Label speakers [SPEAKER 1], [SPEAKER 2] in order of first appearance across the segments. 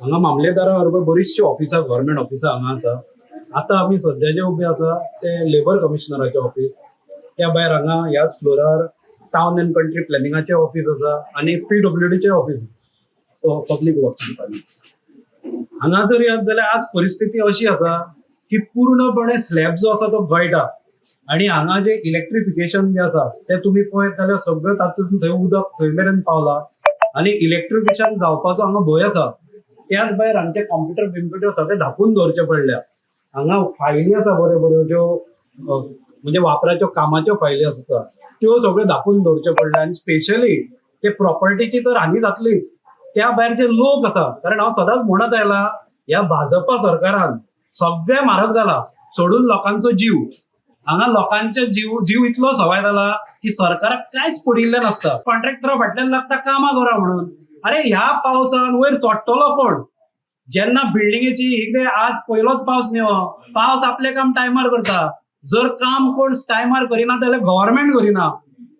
[SPEAKER 1] हांगा मामलेदारा बरोबर बरीचशीं ऑफिसां, गव्हर्मेंट ऑफिसां हांगा आसा. आतां आमी सद्या जे उबे आसा ते लेबर कमिशनराचें ऑफिस. त्या भायर हांगा ह्याच फ्लोरार टावन अँड कंट्री प्लॅनिंगाचें ऑफिस आसा आनी पीडब्ल्यूडीचें ऑफिस आसा, पब्लीक वर्क्स डिपार्टमेंट. हांगा जर येत जाल्यार आज परिस्थिती अशी आसा की पूर्णपणे स्लॅब जो आसा तो गळटा आनी हांगा जे इलेक्ट्रिफिकेशन जे आसा ते तुमी पळयत जाल्यार सगळें तातूंत थंय उदक थंय मेरेन पावला आनी इलेक्ट्रिफिकेशन जावपाचो हांगा भंय आसा. त्याच भायर हांगचे कॉम्प्युटर बिम्प्युटर सगळे धापून दवरचे पडल्या. हांगा फायली आसा बऱ्यो बऱ्यो ज्यो म्हणजे वापराच्यो कामाच्यो फायली आसता त्यो सगळ्यो धापून दवरच्यो पडल्या. आनी स्पेशली ते प्रॉपर्टीची तर हानी जातलीच, त्या भायर जे लोक आसा, कारण हांव सदांच म्हणत आयला ह्या भाजपा सरकारान सगळें म्हारग जाला सोडून लोकांचो जीव. हांगा लोकांचो जीव जीव इतलो सवाय जाला की सरकाराक कांयच पडिल्लें नासता. कॉन्ट्रॅक्टरा फाटल्यान लागता कामां करा म्हणून. अरे ह्या पावसान वयर चडटलो कोण? जेन्ना बिल्डिंगेची कितें आज पयलोच पावस न्ही हो, पावस आपलें काम टायमार करता. जर काम कोण टायमार करिना जाल्यार गव्हर्मेंट करिना,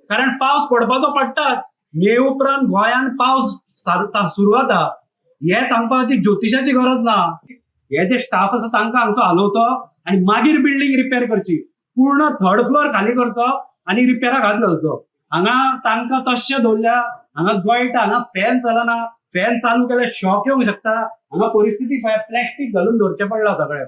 [SPEAKER 1] कारण पावस पडपाचो पडटाच. मे उपरांत गोंयांत पावस सुरू जाता हें सांगपा खातीर ज्योतिशाची गरज ना. हे जे स्टाफ आसा तांकां हांगचो हालोवचो आनी मागीर बिल्डींग रिपेर करची. पूर्ण थर्ड फ्लोर खाली करचो आनी रिपेराक हात घालचो. हांगा तांकां तशें दवरल्या, हांगा गळटा, हांगा फॅन चलना, फॅन चालू केल्यार शॉक येवंक शकता. हांगा परिस्थिती प्लॅस्टीक घालून दवरचें पडलां सगळें.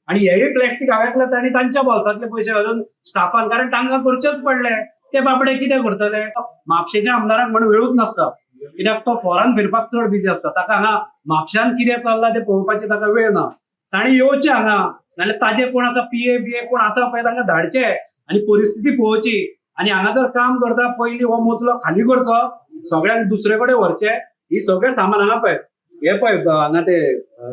[SPEAKER 1] आनी हेय प्लॅस्टीक हांवें तांणी तांच्या बोल्सांतले पयशे घालून स्टाफान, कारण तांकां करचेच पडले. ते बाबडे कितें करतले? म्हापशेच्या आमदाराक म्हण वेळूच नासता, कित्याक तो फॉरन फिरपाक चड बिजी आसता. ताका हांगा म्हापशान कितें चल्लां तें पळोवपाचें ताका वेळ ना. ताणें येवचें हांगा, नाल्यार ताजे कोण आसा पीए बीए कोण आसा पळय तांकां धाडचे आनी परिस्थिती पळोवची. आनी हांगा जर काम करता पयलीं हो मोजलो खाली करचो, सगळ्यांक दुसरे कडेन व्हरचे. ही सगळें सामान हांगा पळय, हे पळय हांगा ते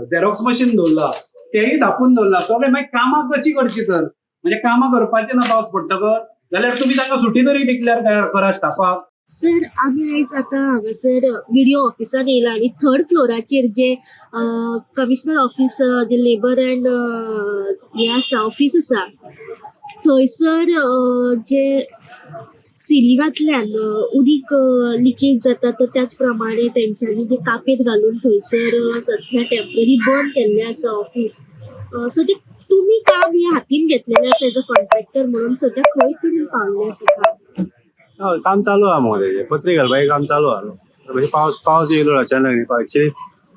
[SPEAKER 1] झेरॉक्स मशीन दवरला, तेय धापून दवरला सगळें. मागीर कामां कशी करची तर? म्हणजे कामां करपाचें ना पावस पडटकच जाल्यार तुमी तांकां सुटी तरी डिक्लेअर करा स्टाफाक.
[SPEAKER 2] सर, आमी आयज आतां हांगासर बीडीओ ऑफिसान येयला आनी थर्ड फ्लोराचेर जे कमिशनर ऑफिस जे लेबर अँड हे आसा ऑफिस आसा थंयसर जे सिलिंगांतल्यान उदीक लिकेज जाता, तर त्याच प्रमाणे तेंच्यांनी जे कापेत घालून थंयसर सध्या टेम्पररी बंद केल्लें आसा ऑफिस. सो ते तुमी काम हे हातीन घेतलेलें आसा एज अ कॉन्ट्रॅक्टर म्हणून, सध्या खंय मेरेन पावल्लें आसा काम?
[SPEAKER 3] हय, काम चालू आहा मगो तेजें. पत्रे घालपाचें काम चालू आहा न्हू. म्हणजे पावस पावस येयलो अचानक. एक्चुअली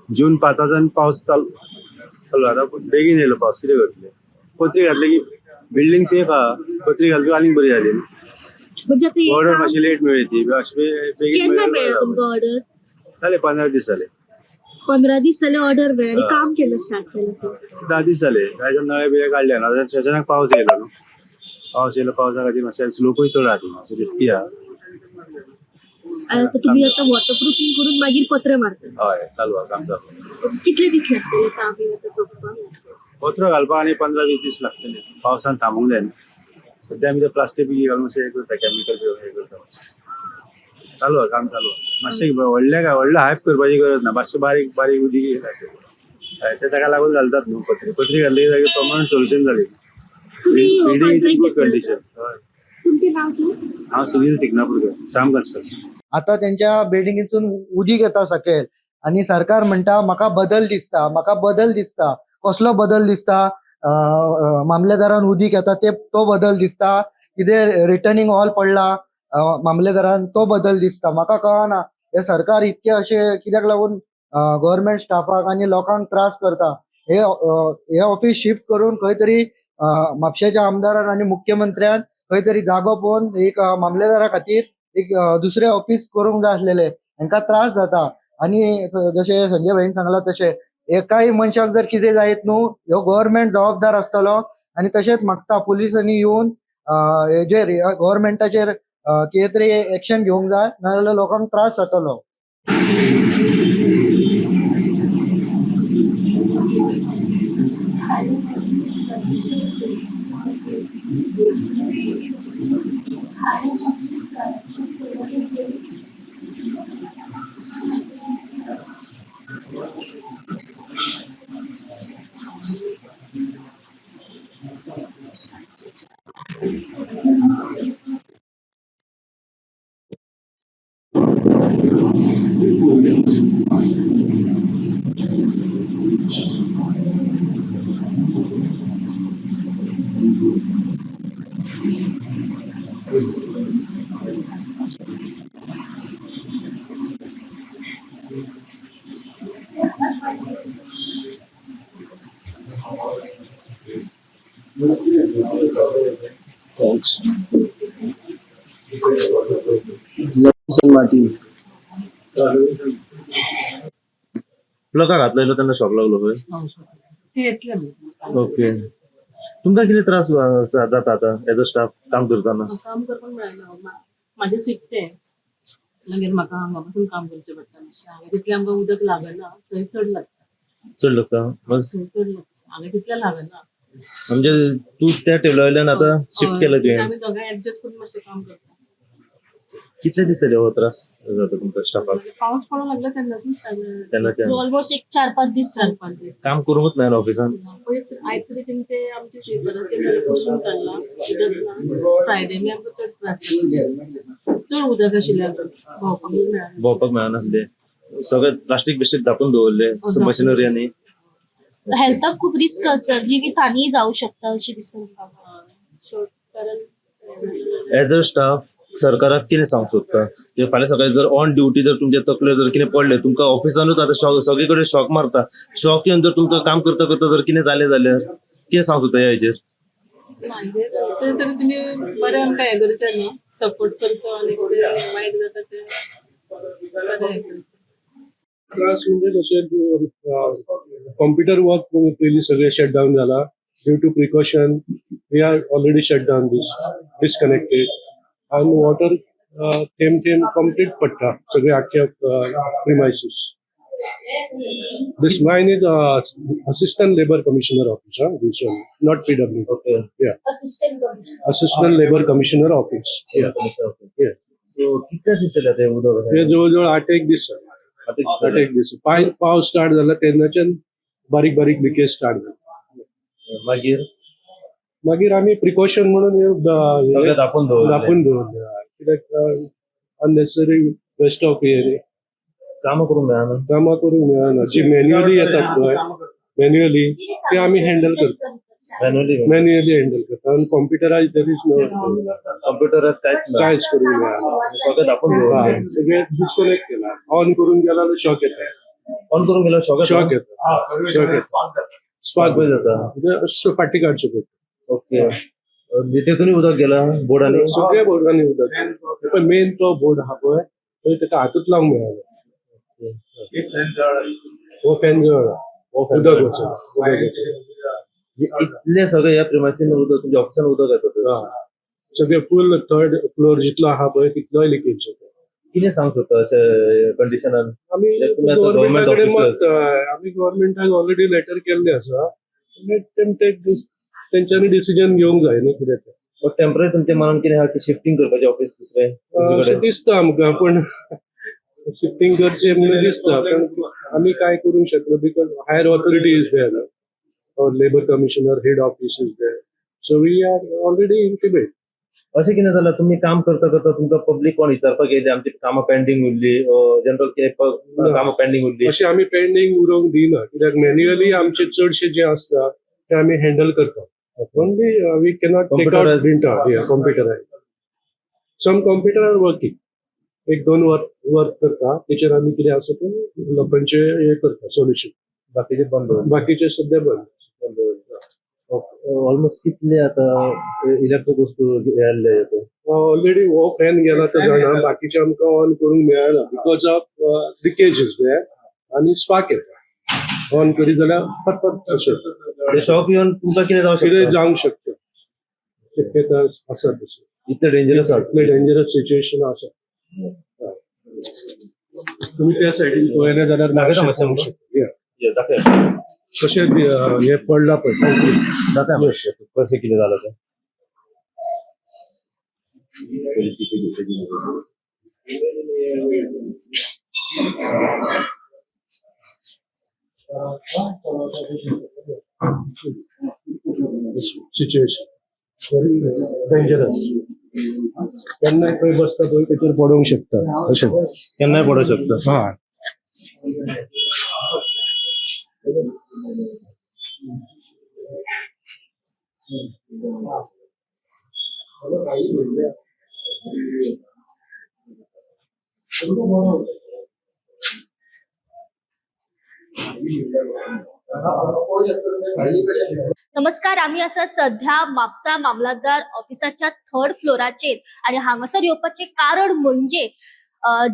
[SPEAKER 3] जून 5 चान पावस चालू चालू, आतां बेगीन येयलो पावस. कितें करतले? पत्रे घातले की बिल्डींग सेफ आहा. पत्रे घातली आनीक बरी जाली.
[SPEAKER 2] म्हणजे आतां हें
[SPEAKER 3] ऑर्डर
[SPEAKER 2] काम
[SPEAKER 3] मातशी लेट मेळ्ळी ती, मातशी बेगीन
[SPEAKER 2] केन्ना
[SPEAKER 3] मेळ्ळी.
[SPEAKER 2] मेळ्ळा तुमकां ऑर्डर?
[SPEAKER 3] जाले 15 दीस जाले.
[SPEAKER 2] 15 दीस जाले ऑर्डर मेळ्ळी आनी
[SPEAKER 3] हय.
[SPEAKER 2] काम केन्ना स्टार्ट केलें सर?
[SPEAKER 3] 10 दीस जाले. काय नळे बिळे काडले ना, अचानक पावस येयलो न्हू. पावस येयलो, पावसा खातीर मातशें स्लोपूय चड आहा ती, मातशें रिस्की आहा.
[SPEAKER 2] आतां तुमी आतां वॉटरप्रुफींग करून मागीर पत्रे मारतले?
[SPEAKER 3] हय, चालू आहा काम, चालू.
[SPEAKER 2] कितले दीस लागतले काम हें आतां सोंपपाक?
[SPEAKER 3] पत्रो घालपाक आनी 15-20 दीस लागतले. पावसान थांबूंक जाय न्हू. सद्या आमी ते प्लास्टीक बी घालून मातशें हें करता, केमिकल बी हें करता. चालू आहा काम, चालू आहा. मातशें व्हडलें काय व्हडलें हायप करपाची गरज ना. मातशें बारीक बारीक उदीक हय, ते ताका लागून घालतात न्हू पत्रे. पत्रे घातले की परमनंट सोल्युशन जालें.
[SPEAKER 2] तुमी
[SPEAKER 3] building is in good
[SPEAKER 2] contract घेतलें?
[SPEAKER 3] कंडिशन. हय.
[SPEAKER 2] तुमचें नांव सर?
[SPEAKER 3] हांव सुनील सिग्नापूरकर, श्याम कन्स्ट्रक्शन.
[SPEAKER 4] आता त्यांच्या बिल्डिंगेतून उदीक येता सकयल आनी सरकार म्हणटा म्हाका बदल दिसता, म्हाका बदल दिसता. कसलो बदल दिसता? मामलेदारान उदीक येता ते तो बदल दिसता? कितें रिटर्निंग हॉल पडला मामलेदारान तो बदल दिसता? म्हाका कळना हे सरकार इतके अशें कित्याक लागून गव्हर्मेंट स्टाफाक आनी लोकांक त्रास करता. हे हे ऑफिस शिफ्ट करून खंय तरी म्हापशेच्या आमदारान आनी मुख्यमंत्र्यान खंय तरी जागो पळोवन एक मामलेदारा खातीर एक दुसरें ऑफिस करूंक जाय आसलेलें. हेंकां त्रास जाता आनी जशें संजय भाईन सांगलां तशें एकाय मनशाक जर कितें जायत न्हू, ह्यो गव्हर्मेंट जबाबदार आसतलो. आनी तशेंच मागता पुलिसांनी येवन हेजेर गव्हर्मेंटाचेर कितें तरी एक्शन घेवंक जाय, नाजाल्यार लोकांक त्रास जातलो.
[SPEAKER 5] Thanks. Martin.
[SPEAKER 6] प्लगा घातलेलो तेन्ना शॉक लागलो पळय. ओके, तुमकां कितें त्रास जाता आतां एज अ स्टाफ काम करतना?
[SPEAKER 7] काम करपाक मेळना. म्हाजें सीट तें मागीर म्हाका हांगा बसून काम करचें पडटा मातशें. हांगा तितलें आमकां उदक लागना, थंय चड लागता.
[SPEAKER 6] चड लागता?
[SPEAKER 7] थंय चड लागता, हांगा तितलें लागना.
[SPEAKER 6] म्हणजे तूं त्या टेबला वयल्यान आतां शिफ्ट केला तुवें?
[SPEAKER 7] आमी दोगांय एडजस्ट करून मातशें काम करता.
[SPEAKER 6] कितले दीस जाले हो त्रास जाता तुमकां स्टाफाक?
[SPEAKER 7] मागीर पावस पडोंक लागलो तेन्नासून स्टार्ट जालें.
[SPEAKER 6] तेन्नाच्यान
[SPEAKER 2] ऑलमोस्ट एक 4-5 दीस जाले.
[SPEAKER 7] 4-5 दीस.
[SPEAKER 6] काम करूंकच मेळना ऑफिसान?
[SPEAKER 7] पयर आयज तरी तेमी ते आमचे शेजाराचे जाल्यार पुसून काडला, उदक ना. फ्रायडे बी आमकां चड त्रास जालो, चड उदक आशिल्लें, भोंवपाक बी मेळना.
[SPEAKER 6] भोंवपाक मेळनासलें, सगळें प्लास्टीक बिस्टीक धापून दवरले मशिनरी आनी
[SPEAKER 2] हेल्थाक खूब रिस्क आसा, जिवीत हानी जावं शकता अशें दिसता म्हाका.
[SPEAKER 7] शॉर्ट कारण
[SPEAKER 6] एज अ स्टाफ सरकाराक कितें सांगूंक सोदता? की फाल्यां सकाळी जर ऑन ड्युटी जर तुमच्या तकलेर जर कितें पडलें, तुमकां ऑफिसानूच आतां शॉक, सगळे कडेन शॉक मारता, शॉक येवन जर तुमकां काम करता करता जर कितें जालें जाल्यार कितें सांगूंक सोदता ह्या हेजेर?
[SPEAKER 7] मागीर ते तरी तुमी बरें आमकां हें करचें न्हू, सपोर्ट करचो आनी कितें वायट जाता तें बरें हें करचें.
[SPEAKER 8] त्रास म्हणजे कशें, कॉम्प्युटर वर्क पयलीं सगळें शटडावन जाला. Due to precaution we are already shut down, this disconnected आनी वॉटर थेंब थेंब कंप्लीट पडटा सगळे आख्या premises. This mine is assistant labour commissioner office, हा, this one not PW.
[SPEAKER 6] Okay.
[SPEAKER 2] Assistant commissioner.
[SPEAKER 8] Assistant labour commissioner office.
[SPEAKER 6] So कितले दीस जाले ते उदक?
[SPEAKER 8] हे जवळ जवळ 8-1 दीस जाले. 8-1 दीस. पावस स्टार्ट जाला तेन्नाच्यान बारीक बारीक लिकेज स्टार्ट जाली.
[SPEAKER 6] मागीर?
[SPEAKER 8] मागीर आमी प्रिकॉशन म्हणून हे,
[SPEAKER 6] सगळें धापून दवरलें.
[SPEAKER 8] दापून दवरले कित्याक अननेसेसरी वेस्ट ऑफ हे.
[SPEAKER 6] कामां करूंक मेळना.
[SPEAKER 8] कामां करूंक मेळना. जी मॅन्युअली येतात पळय, मॅन्युअली ते आमी हँडल करता.
[SPEAKER 6] मॅन्युअली.
[SPEAKER 8] मॅन्युअली हँडल करता आनी कॉम्प्युटराज there is no
[SPEAKER 6] कंप्युटराच कांयच ना.
[SPEAKER 8] कांयच करूंक मेळना.
[SPEAKER 6] सगळें धापून दवरलें.
[SPEAKER 8] हय, सगळें डिस्कनेक्ट केला. ऑन करून गेला जाल्यार शॉक येता.
[SPEAKER 6] ऑन करूंक गेल्यार शॉक?
[SPEAKER 8] शॉक येता, शॉक येता, स्पार्क
[SPEAKER 6] स्पार्क जाता.
[SPEAKER 8] म्हणजे असं फाटी काडचें पडटा.
[SPEAKER 6] ओके, तितूनय उदक गेला बोर्डांनी?
[SPEAKER 8] सगळ्या बोर्डांनी उदक. पण मेन तो बोर्ड आहा पळय, थंय ताका हातूच लावंक मेळना. हो फॅन जळ्ळा, उदक वचून, उदक वचून.
[SPEAKER 6] इतले सगळे ह्या प्रिमायसीन उदक, तुमच्या ऑफिसान उदक येता थंय.
[SPEAKER 8] हा. सगळे फूल थर्ड फ्लोर जितलो आहा पळय तितलोय लिकेज जाता.
[SPEAKER 6] कितें सांगूंक सोदता अशे कंडिशनान?
[SPEAKER 8] आमी
[SPEAKER 6] तुम्ही आता
[SPEAKER 8] गव्हर्मेंटा
[SPEAKER 6] government
[SPEAKER 8] कडेन मत
[SPEAKER 6] officers.
[SPEAKER 8] आमी गव्हर्मेंटाक ऑलरेडी लेटर केल्ले आसा. Let them take this, तेंच्यांनी डिसिजन घेवंक जाय न्ही कितें तें.
[SPEAKER 6] टेम्पररी तुमच्या मनान कितें आहा की शिफ्टिंग करपाचें ऑफिस दुसरें
[SPEAKER 8] अशें
[SPEAKER 6] दुसरे कडेन?
[SPEAKER 8] दिसता आमकां, पण शिफ्टिंग करचें म्हणून दिसता, पण आमी काय करूंक शकना because higher authority is there, our labour commissioner head office is there, so we are already intimate.
[SPEAKER 6] अशें कितें जाल्यार तुमी काम करता करता तुमकां पब्लीक कोण विचारपाक येयले, आमची कामां पेंडींग उरली, जनरल कितें कामां पेंडींग उरली?
[SPEAKER 8] अशें आमी पेंडींग उरोवंक दिना कित्याक मॅन्युअली आमचे चडशे जे आसता ते आमी हँडल करता. Only we cannot take out
[SPEAKER 6] Computerized.
[SPEAKER 8] Print out computerise. Some computer are working, 1-2 work work करता, तेचेर आमी कितें आसा तें लोकांचे हे करता सोल्युशन.
[SPEAKER 6] बाकीचे बंद दवरले.
[SPEAKER 8] बाकीचे सध्या बंद.
[SPEAKER 6] बंद दवरले. ऑलमोस्ट कितले आतां इलेक्ट्रीक वस्तू येयल्ले?
[SPEAKER 8] ऑलरेडी हो फॅन गेला तो जाणा, बाकीचे आमकां ऑन करूंक मेळना because of leakage is there आनी स्पार्क येता. ऑन करीत जाल्यार फट फट अशें.
[SPEAKER 6] शॉक येवन तुमकां कितें जावं
[SPEAKER 8] कितें
[SPEAKER 6] शकता?
[SPEAKER 8] जावंक शकता, शक्यता आसा तशी.
[SPEAKER 6] इतलें डेंजरस आसा?
[SPEAKER 8] इतलें डेंजरस सिच्युएशन आसा. तुमी त्या सायडीन पळयलें जाल्यार
[SPEAKER 6] दाखयता
[SPEAKER 8] मातशें
[SPEAKER 6] मातशें
[SPEAKER 8] पळोवंक
[SPEAKER 6] आमकां?
[SPEAKER 8] शकता. Yeah.
[SPEAKER 6] ये, दाखय.
[SPEAKER 8] कशें हें पडलां पळय concrete.
[SPEAKER 6] दाखय मातशें कशें कितें जालां तें.
[SPEAKER 8] Situation very dangerous. केन्नाय खंय बसता पळय तेचेर पडोवंक शकता अशें.
[SPEAKER 6] केन्नाय पडोवंक शकता.
[SPEAKER 8] हय.
[SPEAKER 4] पळोवंक शकता तुमी फायली कशें.
[SPEAKER 2] नमस्कार, आमी आसा सध्या म्हापसा मामलातदार ऑफिसाच्या थर्ड फ्लोराचेर आणि हांगासर येवपाचें कारण म्हणजे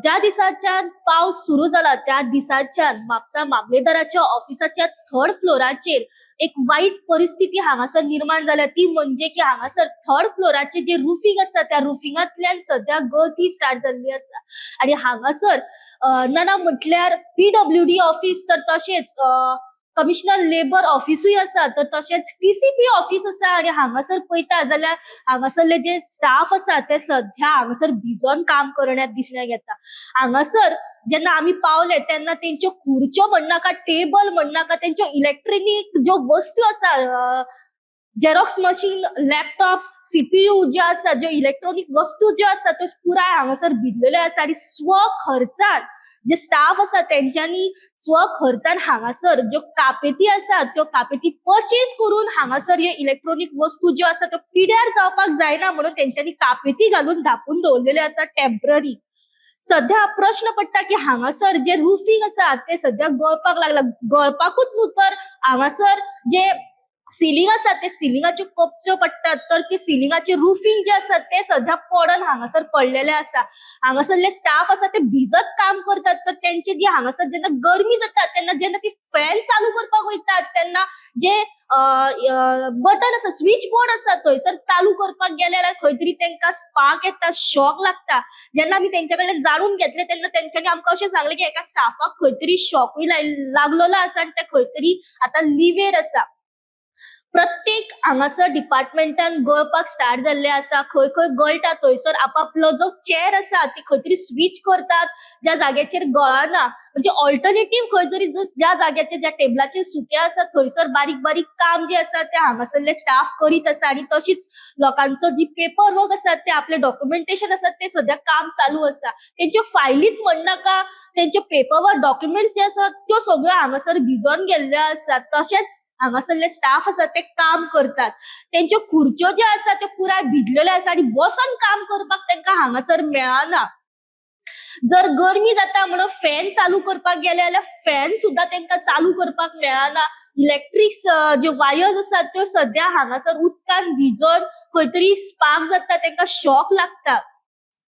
[SPEAKER 2] ज्या दिसाच्यान पावस सुरू जाला त्या दिसाच्यान म्हापसा मामलेदाराच्या ऑफिसाच्या थर्ड फ्लोराचेर एक वाईट परिस्थिती हांगासर निर्माण जाल्या. ती म्हणजे की हांगासर थर्ड फ्लोराचे जे रुफींग आसा त्या रुफिंगांतल्यान सध्या गळती स्टार्ट जाल्ली आसा आणि हांगासर ना म्हटल्यार पीडब्ल्यूडी ऑफिस तर तशेंच कमिशनर लेबर ऑफिसूय आसा तर तशेंच टीसीपी ऑफिस आसा आणि हांगासर पळयता जाल्यार हांगासरले जे स्टाफ आसा ते सध्या हांगासर भिजोन काम करण्यात दिसण्याक येता. हांगासर जेन्ना आमी पावले तेन्ना तेंच्यो खुर्च्यो म्हणनाका, टेबल म्हणनाका, तेंच्यो इलेक्ट्रॉनीक ज्यो वस्तू आसा, झेरॉक्स मशीन, लॅपटॉप, सीपीयू ज्यो आसा, ज्यो इलेक्ट्रॉनीक वस्तू ज्यो आसा त्यो पुराय हांगासर भिजलेल्यो आसा. आनी स्व खर्चान जे स्टाफ आसा तेंच्यांनी स्व खर्चान हांगासर ज्यो कापेती आसा त्यो कापेती पर्चेस करून हांगासर हे इलेक्ट्रॉनीक वस्तू ज्यो आसा त्यो पिड्यार जावपाक जायना म्हणून तेंच्यांनी कापेती घालून धापून दवरलेल्यो आसा टेम्पररी. सध्या प्रश्न पडटा की हांगासर जे रुफींग आसा ते सध्या गळपाक लागला. गळपाकूच न्हू तर हांगासर जे सिलींग आसा ते सिलिंगाच्यो कपच्यो पडटात तर ते सिलिंगाचे रुफींग जे आसा ते सध्या पडन हांगासर पडलेले आसा. हांगासरले स्टाफ आसा ते भिजत काम करतात तर तेंचे जी हांगासर जेन्ना गरमी जाता तेन्ना जेन्ना ती फॅन चालू करपाक वयतात तेन्ना जे बटन आसा, स्विच बोर्ड आसा थंयसर चालू करपाक गेले जाल्यार खंय तरी तेंकां स्पार्क येता, शॉक लागता. जेन्ना आमी तेंच्या कडल्यान जाणून घेतलें तेन्ना तेंच्यांनी आमकां अशें सांगलें की एका स्टाफाक खंय तरी शॉकूय लागलेलो आसा आनी ते खंय तरी आतां लिवेर आसा. प्रत्येक हांगासर डिपार्टमेंटान गळपाक स्टार्ट जाल्ले आसा. खंय खंय गळटा थंयसर आपापलो जो चेर आसा ती खंय तरी स्विच करतात ज्या जाग्याचेर गळना, म्हणजे ऑल्टरनेटीव खंय तरी ज्या जाग्याचेर ज्या टेबलाचेर सुकें आसा थंयसर बारीक बारीक काम जे आसा ते हांगासरले स्टाफ करीत आसा. आनी तशीच लोकांचो जी पेपर वर्क आसा ते आपले डॉक्युमेंटेशन आसा ते सद्या काम चालू आसा. तेंच्यो फायलीत म्हणनाका, तेंच्यो पेपर वर्क डॉक्युमेंट्स जे आसा त्यो सगळ्यो हांगासर भिजोन गेल्ल्यो आसा. तशेंच हांगासरले स्टाफ आसा ते काम करतात. तेंच्यो खुर्च्यो ज्यो आसा त्यो पुराय भिजलेल्यो आसा आनी बसोन काम करपाक तेंकां हांगासर मेळना. जर गरमी जाता म्हणून फॅन चालू करपाक गेले जाल्यार फॅन सुद्दां तेंकां चालू करपाक मेळना. इलेक्ट्रीक ज्यो वायर्स आसात त्यो सद्या हांगासर उदकान भिजोन खंय तरी स्पार्क जाता, तेंकां शॉक लागता.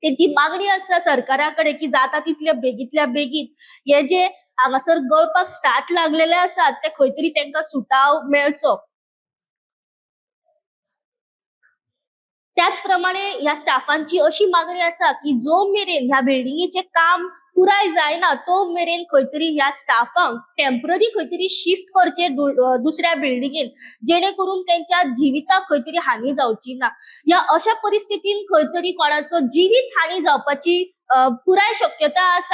[SPEAKER 2] तेंची मागणी आसा सरकारा कडेन की जाता तितल्या बेगींतल्या बेगीन हे जे हांगासर गळपाक स्टार्ट लागलेले आसा ते खंय तरी तेंकां सुटाव मेळचो. त्याच प्रमाणे ह्या स्टाफांची अशी मागणी आसा की जो मेरेन ह्या बिल्डिंगेचें काम पुराय जायना तो मेरेन खंय तरी ह्या स्टाफांक टेम्पररी खंय तरी शिफ्ट करचे दुसऱ्या बिल्डिंगेन, जेणे करून तेंच्या जिविताक खंय तरी हानी जावची ना. ह्या अशा परिस्थितीन खंय तरी कोणाचो जिवीत हानी जावपाची पुराय शक्यता आसा.